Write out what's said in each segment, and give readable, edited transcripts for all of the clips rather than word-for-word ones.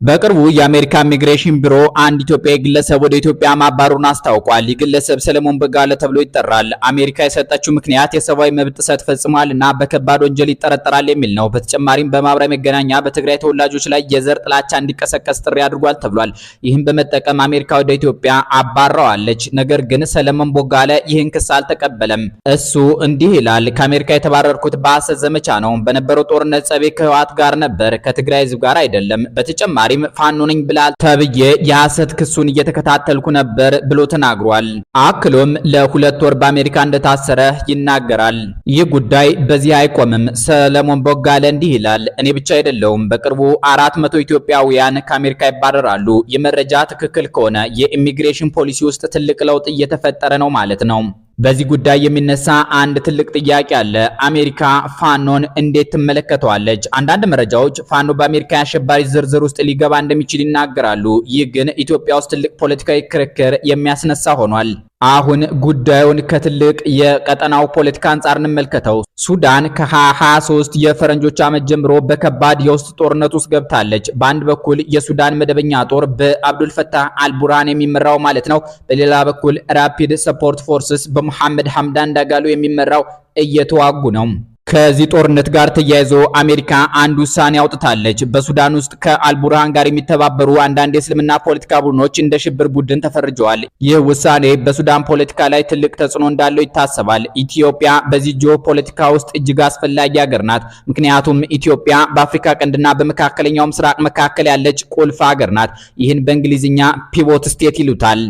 በቅርቡ የአሜሪካ ኢሚግሬሽን ቢሮ አንድ ኢትዮጵያዊ ግለሰብ ወደ ኢትዮጵያ ማባረሩን አስታውቋል። ይህ ግለሰብ ሰለሞን ቦጋለ ተብሎ ይጠራል። አሜሪካ የሰጠችው ምክንያት የሰብአዊ መብት ጥሰት ፈጽሟል እና በከባድ ወንጀል ይጠረጠራል የሚል ነው። በተጨማሪም በማህበራዊ መገናኛ በትግራይ ተወላጆች ላይ የዘር ጥላቻ እንዲቀሰቀስ ጥሪ አድርጓል ተብሏል። ይህም በመጠቀም አሜሪካ ወደ ኢትዮጵያ አባረዋለች። ነገር ግን ሰለሞን ቦጋለ ይህን ክስ አልተቀበለም። እሱ እንዲህ ይላል። ከአሜሪካ የተባረርኩት በሐሰት ዘመቻ ነው። በነበረው ጦርነት ጸቤ ከህወሓት ጋር ነበር፣ ከትግራይ ህዝብ ጋር አይደለም። በተጨማሪ ፋኖ ነኝ ብላል ተብዬ የሐሰት ክሱን እየተከታተልኩ ነበር ብሎ ተናግሯል። አክሎም ለ2 ወር በአሜሪካ እንደታሰረ ይናገራል። ይህ ጉዳይ በዚህ አይቆምም። ሰለሞን ቦጋለ እንዲህ ይላል። እኔ ብቻ አይደለሁም። በቅርቡ 400 ኢትዮጵያውያን ከአሜሪካ ይባረራሉ። ይህ መረጃ ትክክል ከሆነ የኢሚግሬሽን ፖሊሲ ውስጥ ትልቅ ለውጥ እየተፈጠረ ነው ማለት ነው። በዚህ ጉዳይ የሚነሳ አንድ ትልቅ ጥያቄ አለ። አሜሪካ ፋኖን እንዴት ትመለከተዋለች? አንዳንድ መረጃዎች ፋኖ በአሜሪካ የአሸባሪ ዝርዝር ውስጥ ሊገባ እንደሚችል ይናገራሉ። ይህ ግን ኢትዮጵያ ውስጥ ትልቅ ፖለቲካዊ ክርክር የሚያስነሳ ሆኗል። አሁን ጉዳዩን ከትልቅ የቀጠናው ፖለቲካ አንጻር እንመልከተው። ሱዳን ከ2023 የፈረንጆች ዓመት ጀምሮ በከባድ የውስጥ ጦርነት ውስጥ ገብታለች። በአንድ በኩል የሱዳን መደበኛ ጦር በአብዱል ፈታህ አልቡርሃን የሚመራው ማለት ነው። በሌላ በኩል Rapid Support Forces በመሐመድ ሐምዳን ዳጋሎ የሚመራው እየተዋጉ ነው። ከዚህ ጦርነት ጋር ተያይዞ አሜሪካ አንድ ውሳኔ አውጥታለች። በሱዳን ውስጥ ከአልቡርሃን ጋር የሚተባበሩ አንዳንድ የእስልምና ፖለቲካ ቡድኖች እንደ ሽብር ቡድን ተፈርጀዋል። ይህ ውሳኔ በሱዳን ፖለቲካ ላይ ትልቅ ተጽዕኖ እንዳለው ይታሰባል። ኢትዮጵያ በዚህ ጂኦ ፖለቲካ ውስጥ እጅግ አስፈላጊ ሀገር ናት። ምክንያቱም ኢትዮጵያ በአፍሪካ ቀንድና በመካከለኛው ምስራቅ መካከል ያለች ቁልፍ ሀገር ናት። ይህን በእንግሊዝኛ pivot state ይሉታል።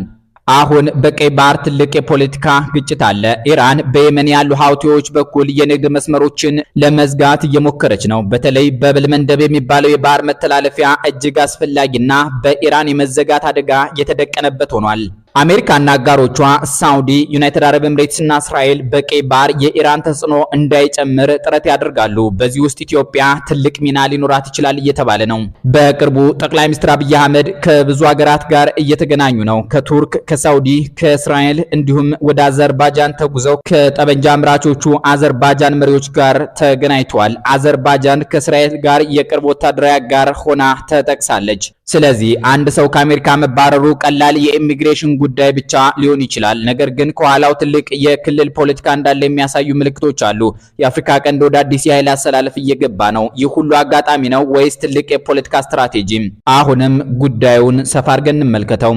አሁን በቀይ ባህር ትልቅ የፖለቲካ ግጭት አለ። ኢራን በየመን ያሉ ሀውቲዎች በኩል የንግድ መስመሮችን ለመዝጋት እየሞከረች ነው። በተለይ ባብ ኤል መንደብ የሚባለው የባህር መተላለፊያ እጅግ አስፈላጊና በኢራን የመዘጋት አደጋ የተደቀነበት ሆኗል። አሜሪካና አጋሮቿ ሳውዲ፣ ዩናይትድ አረብ ኤምሬትስ እና እስራኤል በቀይ ባህር የኢራን ተጽዕኖ እንዳይጨምር ጥረት ያደርጋሉ። በዚህ ውስጥ ኢትዮጵያ ትልቅ ሚና ሊኖራት ይችላል እየተባለ ነው። በቅርቡ ጠቅላይ ሚኒስትር አብይ አህመድ ከብዙ ሀገራት ጋር እየተገናኙ ነው። ከቱርክ፣ ከሳውዲ፣ ከእስራኤል እንዲሁም ወደ አዘርባጃን ተጉዘው ከጠመንጃ አምራቾቹ አዘርባጃን መሪዎች ጋር ተገናኝተዋል። አዘርባጃን ከእስራኤል ጋር የቅርብ ወታደራዊ አጋር ሆና ተጠቅሳለች። ስለዚህ አንድ ሰው ከአሜሪካ መባረሩ ቀላል የኢሚግሬሽን ጉዳይ ብቻ ሊሆን ይችላል። ነገር ግን ከኋላው ትልቅ የክልል ፖለቲካ እንዳለ የሚያሳዩ ምልክቶች አሉ። የአፍሪካ ቀንድ ወደ አዲስ የኃይል አሰላለፍ እየገባ ነው። ይህ ሁሉ አጋጣሚ ነው ወይስ ትልቅ የፖለቲካ ስትራቴጂ? አሁንም ጉዳዩን ሰፋ አድርገን እንመልከተው።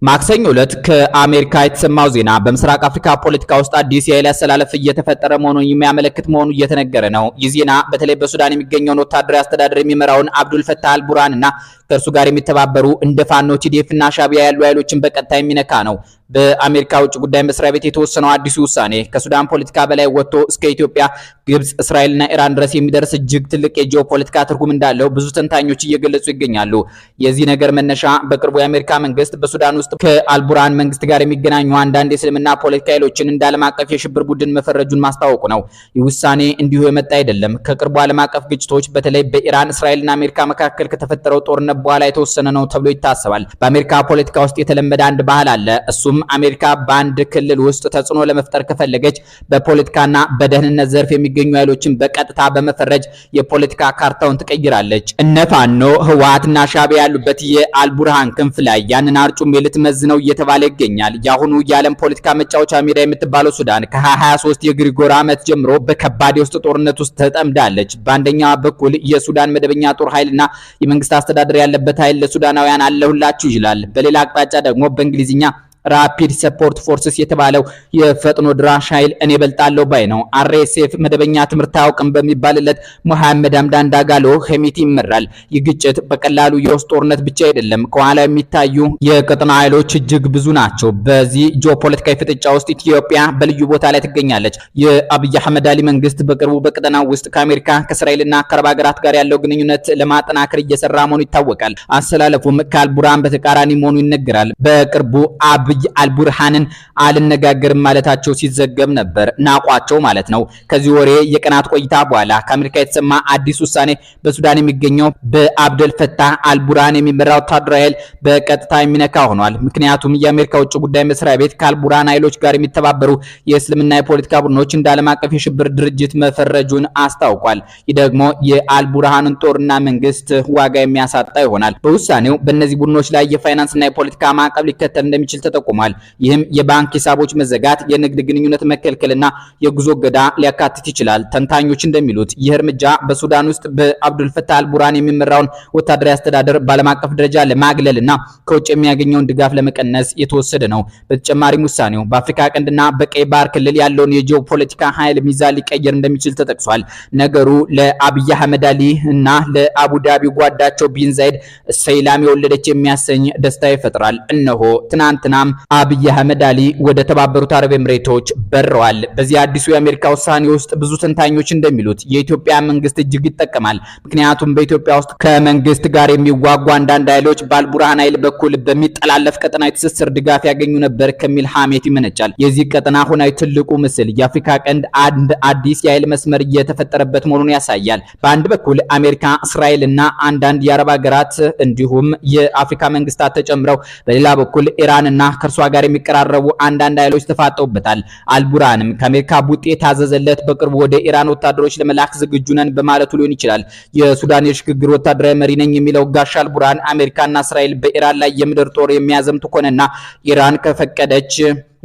ማክሰኞ ዕለት ከአሜሪካ የተሰማው ዜና በምስራቅ አፍሪካ ፖለቲካ ውስጥ አዲስ የኃይል አሰላለፍ እየተፈጠረ መሆኑን የሚያመለክት መሆኑ እየተነገረ ነው። ይህ ዜና በተለይ በሱዳን የሚገኘውን ወታደራዊ አስተዳደር የሚመራውን አብዱል ፈታህ አልቡርሃን እና ከእርሱ ጋር የሚተባበሩ እንደ ፋኖ፣ ቲዲኤፍ እና ሻቢያ ያሉ ኃይሎችን በቀጥታ የሚነካ ነው። በአሜሪካ ውጭ ጉዳይ መስሪያ ቤት የተወሰነው አዲሱ ውሳኔ ከሱዳን ፖለቲካ በላይ ወጥቶ እስከ ኢትዮጵያ፣ ግብጽ፣ እስራኤልና ኢራን ድረስ የሚደርስ እጅግ ትልቅ የጂኦፖለቲካ ትርጉም እንዳለው ብዙ ተንታኞች እየገለጹ ይገኛሉ። የዚህ ነገር መነሻ በቅርቡ የአሜሪካ መንግስት በሱዳን ውስጥ ከአልቡርሃን መንግስት ጋር የሚገናኙ አንዳንድ የእስልምና ፖለቲካ ኃይሎችን እንደ ዓለም አቀፍ የሽብር ቡድን መፈረጁን ማስታወቁ ነው። ይህ ውሳኔ እንዲሁ የመጣ አይደለም። ከቅርቡ ዓለም አቀፍ ግጭቶች በተለይ በኢራን፣ እስራኤልና አሜሪካ መካከል ከተፈጠረው ጦርነት በኋላ የተወሰነ ነው ተብሎ ይታሰባል። በአሜሪካ ፖለቲካ ውስጥ የተለመደ አንድ ባህል አለ። እሱም አሜሪካ በአንድ ክልል ውስጥ ተጽዕኖ ለመፍጠር ከፈለገች በፖለቲካና በደህንነት ዘርፍ የሚገኙ ኃይሎችን በቀጥታ በመፈረጅ የፖለቲካ ካርታውን ትቀይራለች። እነ ፋኖ፣ ህወሓትና ሻዕቢያ ያሉበት የአልቡርሃን ክንፍ ላይ ያንን አርጩሜ ልትመዝነው እየተባለ ይገኛል። የአሁኑ የዓለም ፖለቲካ መጫወቻ ሜዳ የምትባለው ሱዳን ከ2023 የግሪጎር ዓመት ጀምሮ በከባድ የውስጥ ጦርነት ውስጥ ተጠምዳለች። በአንደኛ በኩል የሱዳን መደበኛ ጦር ኃይልና የመንግስት አስተዳደር ያለበት ኃይል ለሱዳናውያን አለሁላችሁ ይላል። በሌላ አቅጣጫ ደግሞ በእንግሊዝኛ Rapid Support Forces የተባለው የፈጥኖ ድራሽ ኃይል እኔ በልጣለሁ ባይ ነው። RSF መደበኛ ትምህርት አያውቅም በሚባልለት መሐመድ ሐምዳን ዳጋሎ ሄሚቲ ይመራል። ይህ ግጭት በቀላሉ የውስጥ ጦርነት ብቻ አይደለም። ከኋላ የሚታዩ የቀጠና ኃይሎች እጅግ ብዙ ናቸው። በዚህ ጂኦፖለቲካዊ ፍጥጫ ውስጥ ኢትዮጵያ በልዩ ቦታ ላይ ትገኛለች። የአብይ አህመድ አሊ መንግስት በቅርቡ በቀጠናው ውስጥ ከአሜሪካ፣ ከእስራኤልና ከአረብ ሀገራት ጋር ያለው ግንኙነት ለማጠናከር እየሰራ መሆኑ ይታወቃል። አሰላለፉም ከአልቡርሃን በተቃራኒ መሆኑ ይነገራል። በቅርቡ አብይ አብይ አልቡርሃንን አልነጋገርም ማለታቸው ሲዘገብ ነበር። ናቋቸው ማለት ነው። ከዚህ ወሬ የቀናት ቆይታ በኋላ ከአሜሪካ የተሰማ አዲስ ውሳኔ በሱዳን የሚገኘው በአብደል ፈታህ አልቡርሃን የሚመራው ወታደራዊ ኃይል በቀጥታ የሚነካ ሆኗል። ምክንያቱም የአሜሪካ ውጭ ጉዳይ መስሪያ ቤት ከአልቡርሃን ኃይሎች ጋር የሚተባበሩ የእስልምና የፖለቲካ ቡድኖች እንደ ዓለም አቀፍ የሽብር ድርጅት መፈረጁን አስታውቋል። ይህ ደግሞ የአልቡርሃንን ጦርና መንግስት ዋጋ የሚያሳጣ ይሆናል። በውሳኔው በእነዚህ ቡድኖች ላይ የፋይናንስና የፖለቲካ ማዕቀብ ሊከተል እንደሚችል ተጠቁሟል። ይህም የባንክ ሂሳቦች መዘጋት፣ የንግድ ግንኙነት መከልከልና የጉዞ እገዳ ሊያካትት ይችላል። ተንታኞች እንደሚሉት ይህ እርምጃ በሱዳን ውስጥ በአብዱል ፈታህ አልቡርሃን የሚመራውን ወታደራዊ አስተዳደር በዓለም አቀፍ ደረጃ ለማግለልና ከውጭ የሚያገኘውን ድጋፍ ለመቀነስ የተወሰደ ነው። በተጨማሪም ውሳኔው በአፍሪካ ቀንድና በቀይ ባህር ክልል ያለውን የጂኦፖለቲካ ኃይል ሚዛን ሊቀየር እንደሚችል ተጠቅሷል። ነገሩ ለአብይ አህመድ አሊ እና ለአቡዳቢ ጓዳቸው ቢን ዛይድ እሰይ ላም የወለደች የሚያሰኝ ደስታ ይፈጥራል። እነሆ ትናንትናም አብይ አህመድ አሊ ወደ ተባበሩት አረብ ኤምሬቶች በረዋል። በዚህ አዲሱ የአሜሪካ ውሳኔ ውስጥ ብዙ ተንታኞች እንደሚሉት የኢትዮጵያ መንግስት እጅግ ይጠቀማል። ምክንያቱም በኢትዮጵያ ውስጥ ከመንግስት ጋር የሚዋጉ አንዳንድ ኃይሎች በአልቡርሃን ኃይል በኩል በሚጠላለፍ ቀጠናዊ ትስስር ድጋፍ ያገኙ ነበር ከሚል ሐሜት ይመነጫል። የዚህ ቀጠና አሁናዊ ትልቁ ምስል የአፍሪካ ቀንድ አንድ አዲስ የኃይል መስመር እየተፈጠረበት መሆኑን ያሳያል። በአንድ በኩል አሜሪካ፣ እስራኤል እና አንዳንድ የአረብ ሀገራት እንዲሁም የአፍሪካ መንግስታት ተጨምረው፣ በሌላ በኩል ኢራን እና ከእርሷ ጋር የሚቀራረቡ አንዳንድ ኃይሎች ተፋጠውበታል። አልቡርሃንም ከአሜሪካ ቡጤ የታዘዘለት በቅርቡ ወደ ኢራን ወታደሮች ለመላክ ዝግጁ ነን በማለቱ ሊሆን ይችላል። የሱዳን የሽግግር ወታደራዊ መሪ ነኝ የሚለው ጋሻ አልቡርሃን አሜሪካና እስራኤል በኢራን ላይ የምድር ጦር የሚያዘምቱ ከሆነና ኢራን ከፈቀደች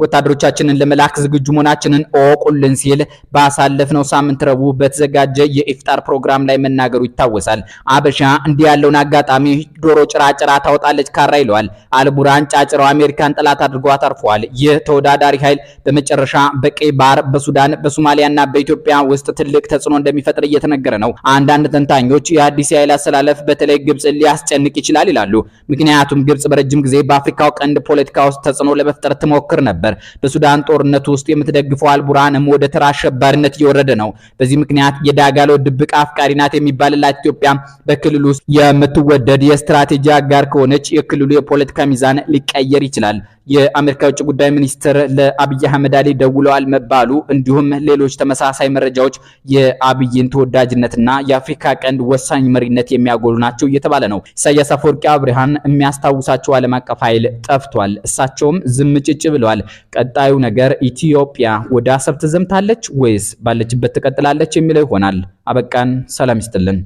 ወታደሮቻችንን ለመላክ ዝግጁ መሆናችንን እወቁልን ሲል ባሳለፍነው ሳምንት ረቡዕ በተዘጋጀ የኢፍጣር ፕሮግራም ላይ መናገሩ ይታወሳል። አበሻ እንዲህ ያለውን አጋጣሚ ዶሮ ጭራጭራ ታወጣለች ካራ ይለዋል። አልቡርሃን ጫጭራው አሜሪካን ጠላት አድርጓት አርፈዋል። ይህ ተወዳዳሪ ኃይል በመጨረሻ በቀይ ባህር፣ በሱዳን፣ በሶማሊያና በኢትዮጵያ ውስጥ ትልቅ ተጽዕኖ እንደሚፈጥር እየተነገረ ነው። አንዳንድ ተንታኞች የአዲስ የኃይል አሰላለፍ በተለይ ግብጽን ሊያስጨንቅ ይችላል ይላሉ። ምክንያቱም ግብጽ በረጅም ጊዜ በአፍሪካው ቀንድ ፖለቲካ ውስጥ ተጽዕኖ ለመፍጠር ትሞክር ነበር። በሱዳን ጦርነት ውስጥ የምትደግፈው አልቡርሃንም ወደ ተራ አሸባሪነት እየወረደ ነው። በዚህ ምክንያት የዳጋሎ ድብቅ አፍቃሪ ናት የሚባልላት ኢትዮጵያ በክልሉ ውስጥ የምትወደድ የስትራቴጂ አጋር ከሆነች የክልሉ የፖለቲካ ሚዛን ሊቀየር ይችላል። የአሜሪካ ውጭ ጉዳይ ሚኒስትር ለአብይ አህመድ አሊ ደውለዋል መባሉ እንዲሁም ሌሎች ተመሳሳይ መረጃዎች የአብይን ተወዳጅነትና የአፍሪካ ቀንድ ወሳኝ መሪነት የሚያጎሉ ናቸው እየተባለ ነው። ኢሳያስ አፈወርቂ አብርሃን የሚያስታውሳቸው ዓለም አቀፍ ኃይል ጠፍቷል። እሳቸውም ዝም ጭጭ ብለዋል። ቀጣዩ ነገር ኢትዮጵያ ወደ አሰብ ትዘምታለች ወይስ ባለችበት ትቀጥላለች የሚለው ይሆናል። አበቃን። ሰላም ይስጥልን።